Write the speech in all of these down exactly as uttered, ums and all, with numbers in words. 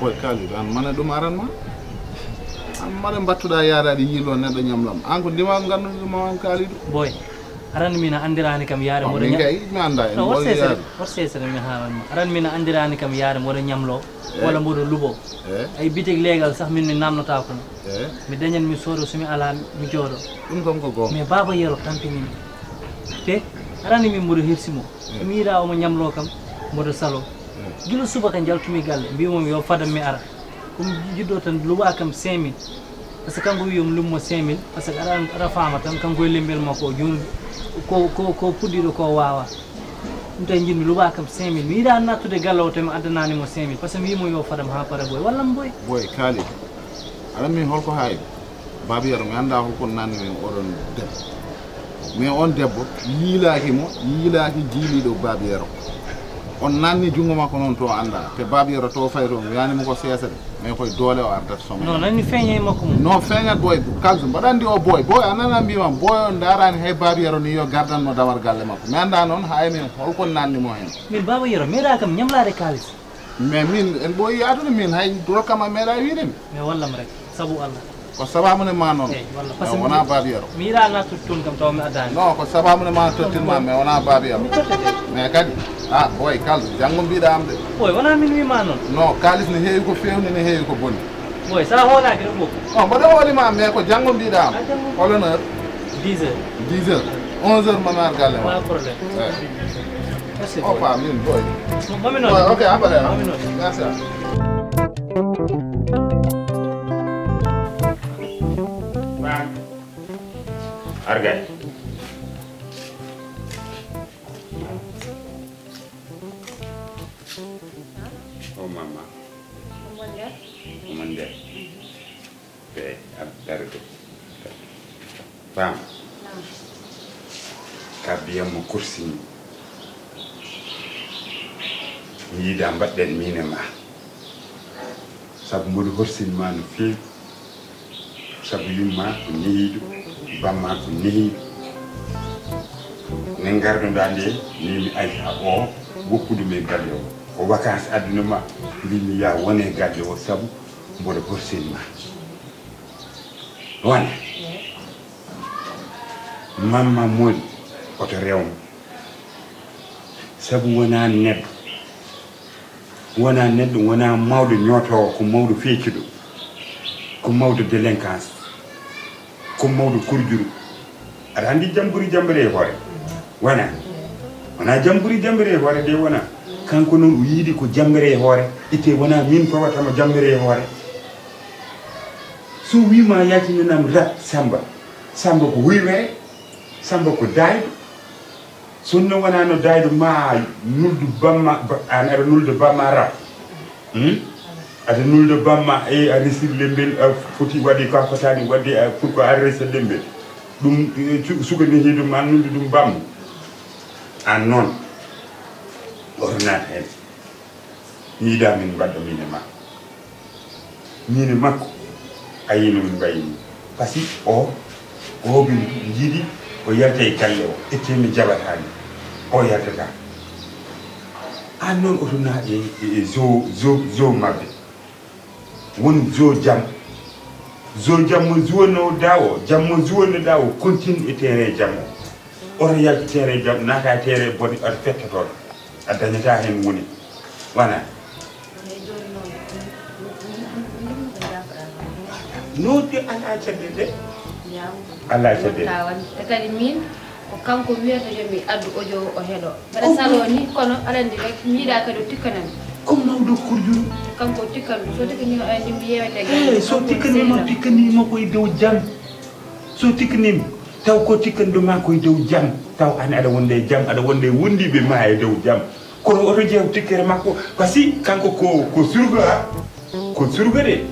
Boy Kalidou, an mane ɗum aran ma? An mane mbattuɗa yaaraade yiilo neɗɗo ñamlam. An ko ndima ngannduɗo ɗum an Kalidou? Boy, aran min a anndiraani kam yaare mboɗo ña- kay, mi annda en. No, wot sesere, wot sesere mi haalan ma. Aran min a anndiraani kam yaare mboɗo ñamlo, eh, walla mboɗo luɓo. Eh. Ay bitik leegal sax min mi namnotaako. Eh. Mi dañan mi soodo so mi alaa mi jooɗo. Ɗum kam ko goonga. Mais Baaba Yero tampini mi. Te arani min mboɗo hirsi mo. Eh. Mi yiɗa omo ñamlo kam, mboɗo salo. Eh. Gila subaka njaltumi galle, mbimomi yo fadam mi ara. Ko mi jiɗɗo tan luɓa kam cinq mille. Par ce que kanko wi yo mi luɓmo cinq mille, par ce que aɗa, aɗa faama tan, kanko e lemmbel makko o jooni ko, ko, ko puɗɗiɗo ko waawa. Ɗum tawi njiɗmi luɓa kam cinq mille. Mi yiɗa nattude galle o tawi mi addanani mo cinq mille. Par ce que mi wimo yo fadam ha para boy. Wallam boy. Boy Kalidou. Aɗa min holko haawi? Baaba Yero, mi annda holko nanni min oɗon debbo. Mais on debbo yiilaaki mo, yiilaaki jiiliiɗo Baaba Yero. On nanni junngo makko noon to annda. Te Baaba Yero to fayi to, mi wiyani mo ko seesa de. Mais koye doole o ardata somo. Non, nani feeña e makko mum. No feeñat boy, Kalsu, mbaɗa anndi o boy. Boy, a nana mbima, boy on ndaarani hay Baaba Yero ni yo gardanno damar galle makko. Mi annda noon, hay min holko nanni mo heen. Min Baaba Yero, meeɗa kam ñamlaade kaalis. Mais min, en ɓooyi yaadude, min hay rokka ma meeɗa wiide mi. Mais wallam rek, sabu Allah. Ko sababu ne ma noon. Eyi, wallah, mais wona Baaba Yero. Mi yiɗa nattude toon kam tawa mi addaani. Non, ko sababu ne ma tottin ma, mais wona Baaba Yero. Mi tottete. Mais kadi, ah, boy, Kalsu, janngo mbiɗa am de. Boy, wona min wima noon. Non, kaalis ne heewi ko feewni, ne heewi ko bonni. Boy, sa hoolaaki ɗum fof. Non, mboɗo hooli ma, mais ko janngo mbiɗa am. A janngo. Hol on heure? Dix heures. Dix heures. Onze heures mami ar galle ma. Pas problème. Merci. Oh, pas min, boy. Mami noon. Boy, ok, après, hein. Mami noon. Merci. Argay. Oh, mama. Omo nder. Omo nder. Ɓe addare ɗo. Pam. Naam. Ka biyam mo kursiñi. Mi yiɗa mbaɗɗen miin e ma. Sabu mboɗo horsini ma no feewi. Sabu yumma ko nehiiɗo, bamma ko nehiiɗo. Min ngarduɗaa nde, min mi aysa o, woppude min galle o. Ko vacances addunoo ma, mbimi ya wone galle o, sabu mboɗo horsini ma. Wona. Mamma Mody, oto rew mo. Sabu wona neɗɗo. Wona neɗɗo, wona mawɗo ñootoowo, ko mawɗo feecuɗo. Ko mawɗo délinquance. Ko mawɗo kurjuru. Aɗa anndi jam ɓuri jambere e hoore? Wona. Wona jam ɓuri jambere e hoore de wona. Kanko noon o yiɗi ko jambere e hoore. Ete wona min fawatama jambere e hoore. So wima yaltinanam rap Samba. Samba ko huywere. Samba ko daayɗo. Sinno wona no daayɗo ma nuldu bamma, ba-, an aɗa nulda bamma rap. Hmm? Aɗa nulda bamma e a resi lembel, a foti waɗde ko a fotaani waɗde, a, pour que a resa lembel. Ɗum, eh, cu-, suka nehiiɗo ma nuldu ɗum bamma. An noon. Oto naat heen. Mi yiɗa min mbaɗɗo min e ma. Min e makko, a yii no min mbayi ni. Par ce que o, o min njiɗi, o yalta e galle o, ete mi jaɓataani. O yaltata. An noon oto naat e, e, e jeu, jeu, jeu maɓɓe. Won jeu jam. Jeu jam mo jouanno da o, jam mo jouanno da o, continue e terrain jam o. Oto yaltu terrain jam, naata e terrain bone, aɗa fetta toon. A dañata heen woni. Wona. Noon de alaa caɗeele de. Alaa caɗeele. E kadi min, ko kanko wiyata yo mi addu audio o heɗo. Mbeɗa saloo ni, kono aɗa anndi rek, mi yiɗa kadi o tikkanam. Ko mawɗo kurjuru. Kanko o tikkan, so tikkanima, aɗa anndi mi yeewete. Eh, so tikkanima, tikkanima ko e dow jam. So tikkanima, taw ko tikkanɗo ma ko e dow jam. Taw an aɗa wonde e jam, aɗa wonde e wondiiɓe ma e dow jam. Kono oto ƴeew tikkere makko, parce que kanko ko, ko surga, ko surga de.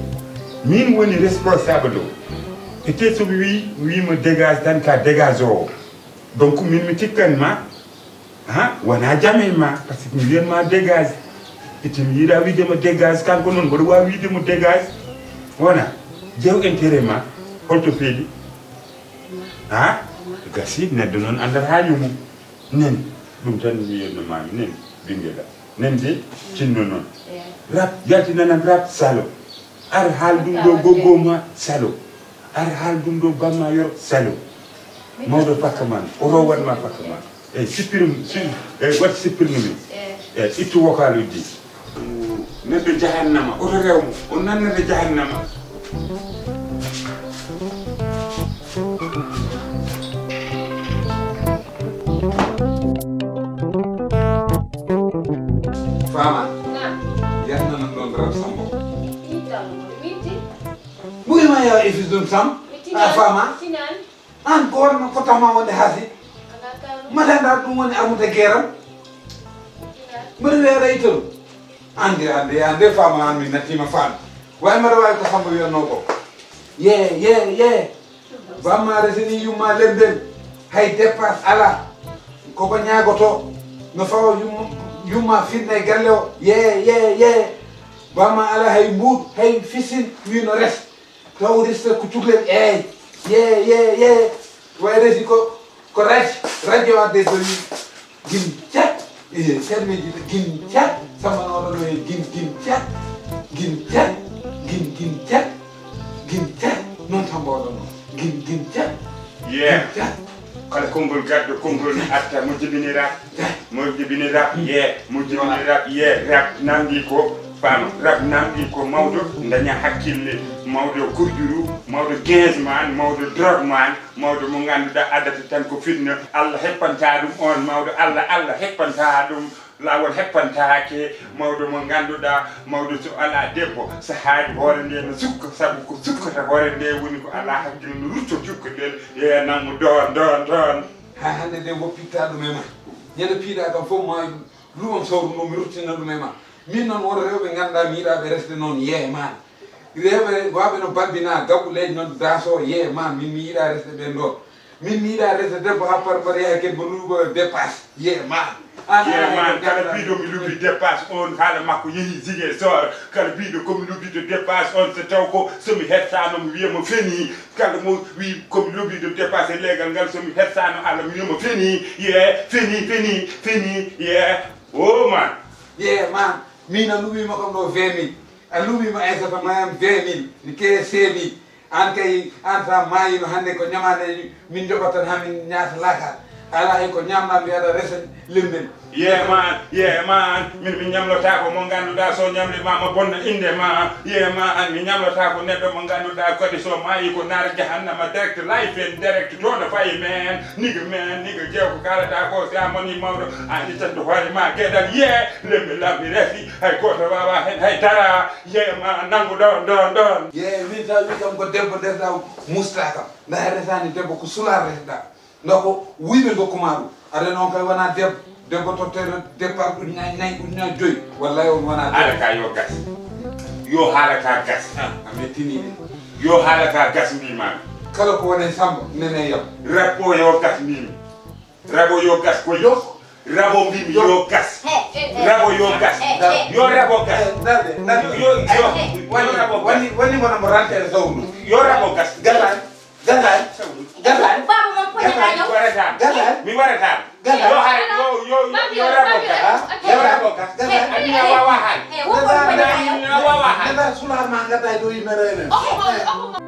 Min woni responsable o. Ete so mi wi, wima dégage tan ka dégage o. Donc min mi tikkan ma, ha, wona jam e ma, parce que mi wiyan ma dégage. Ete mi yiɗa wiide mo dégage, kanko noon mboɗo wawi wiide mo dégage. Wona, ƴeew intérêt ma, holto feedi? Ha? Gasi, neɗɗo noon andata ha yumu. Nen, ɗum tan mi wiyatno mami, nen, ɓinngel am. Nen de, tinno noon. Eey. Rap, yaltinanam rap, salo. Ar haal ɗum ɗo gogo ma, salo. Ar haal ɗum ɗo bamma yor, salo. Mawɗo pakka man, o rowan ma pakka man. Eyi, sippir, si-, eyi, waɗ sippirno min. Eyi, ittu wokal uddi. Neɗɗo jahannama, oto rew mo, o nannata jahannama. Faama. Naam. Yatnanan ɗon rap Sambo. Ɓuri ma yawa e fis ɗum Sam. A faama. An ko wonno ko tama wonde haasi. Matanda ɗum woni armude geram. Mbiɗa weera itoro. Ande, ande, ande faama an min nattima faami. Way mbaɗa wawi ko Sambo wiyatno ko. Ye, ye, ye. Bamma resini yumma lemben. Hay dépasse ala. Koko ñaagoto. No fawa yumma, yumma finna e galle o. Ye, ye, ye. Bamma ala hay mbuuɗ, hay fisin, wi no res. Taw resta ko cuklel, eey. Ye, ye, ye. Way resi ko, ko raj, radio adde doni. Gin cat. Eh, termeji gin cat. Sama no no gin, gin cat. Gin cat. Gin, gin cat. Gin cat. Non Sambo no. Gin, gin cat. Yeah. Gin cat. Kala konngol gaddo konngol ne atta mo jibini rap. Mo jibini rap, yeah. Mo jibini rap, yeah. Rap nangi ko faama. Rap nangi ko mawɗo daña hakkille, mawɗo kurjuru, mawɗo quinze man, mawɗo drogue man, mawɗo mo ngannduɗaa addata tan ko fitna. Allah heppanta ɗum on mawɗo, Allah, Allah heppanta ɗum. Laawol heppantaake, mawɗo mo ngannduɗaa, mawɗo so alaa debbo, sahaaji hoore nde no sukka, sabu ko sukkata hoore nde woni ko alaa hakkil no rutto cukalel, yeeya nanmo doon, doon, doon. Haa hannde nde woppitta ɗum e ma. Ñande piiɗa kam fof ma luwam sawru ndu mi ruttina ɗum e ma. Min noon won rewɓe ngannduɗaa mi yiɗaa ɓe resde noon yee maan. Rewɓe waawɓe no balbina gaɓu leydi noon daasoo yee maan, min mi yiɗaa resde ɓeen ɗoon. Min mi yiɗaa resde debbo haa par mbaɗa yaha kadi mbo luuɓo e dépasse yee maan. Yee maan, kala biiɗo mi luuɓi dépasse on, haala makko yehi Ziguinchor. Kala biiɗo ko mi luuɓiɗo dépasse on, so taw ko so mi hettaano mi wiya mo fenii. Kala mo wi ko mi luuɓiɗo dépasse e leegal ngal, so mi hettaano Allah mi wiya mo fenii. Yee, fenii, fenii, fenii, yee. O maan. Yee maan, min a luuɓiima kam ɗo vingt mille. A luuɓiima Aissata Mayam vingt mille, mi keye seemi. Aan kay, aan so a maayiino hannde ko ñamaande min njoɓat tan haa min ñaata laakaat. Alaa hay ko ñaamɗaa mbiyaɗaa resen lemmbel. Yee maan, yee maan, min mi ñamlotaako mo ngannduɗaa so ñamli ma mo bonna innde ma. Yee maan, mi ñamlotaako neɗɗo mo ngannduɗaa kadi so maayi ko naar jahannama direct live en direct to no fayi men. Nigga men, nigga jeew ko kaalata ko si a moni mawɗo, a ittanto hoore ma geɗal. Yee, lemmbel lammi resi, hay gooto waawaa heen hay dara. Yee ma nanngu ɗoon, ɗoon, ɗoon. Yee, min sa wi kam ko debbo ndesɗa musta kam. Nda resani debbo ko sula resɗa. Nda ko wuyɓe dokku ma ɗum. Aɗa noon kay wona debbo. Debbo tottere départ ujunnaji nayi, ujunnaji joyi. Wallay on wona debbo. Haala ka yo gas. Yo haala ka gas. A mettini de. Yo haala ka gas mbimami. Kala ko wone Samba nene yam. Rap o yo gas mbimi. Rap o yo gas ko yo. Rap o mbimi yo gas. Rap o yo gas. Yo rap o gas. Yo, yo, yo rap o gas. Wani, wani wona mo rantere sawdu. Yo rap o gas. Galan. Galan. Galan. Baba mon poñata ñaw. Mi warata. Galan. Mi warata. Galan. Yo haare, yo, yo, yo, yo rap o gas. Yo rap o gas. Galan. Hey, hey, hey. Hey, wo ko poñata ñaw. Galan. Galan. Sula ma ngata do yimere. Oho, oho.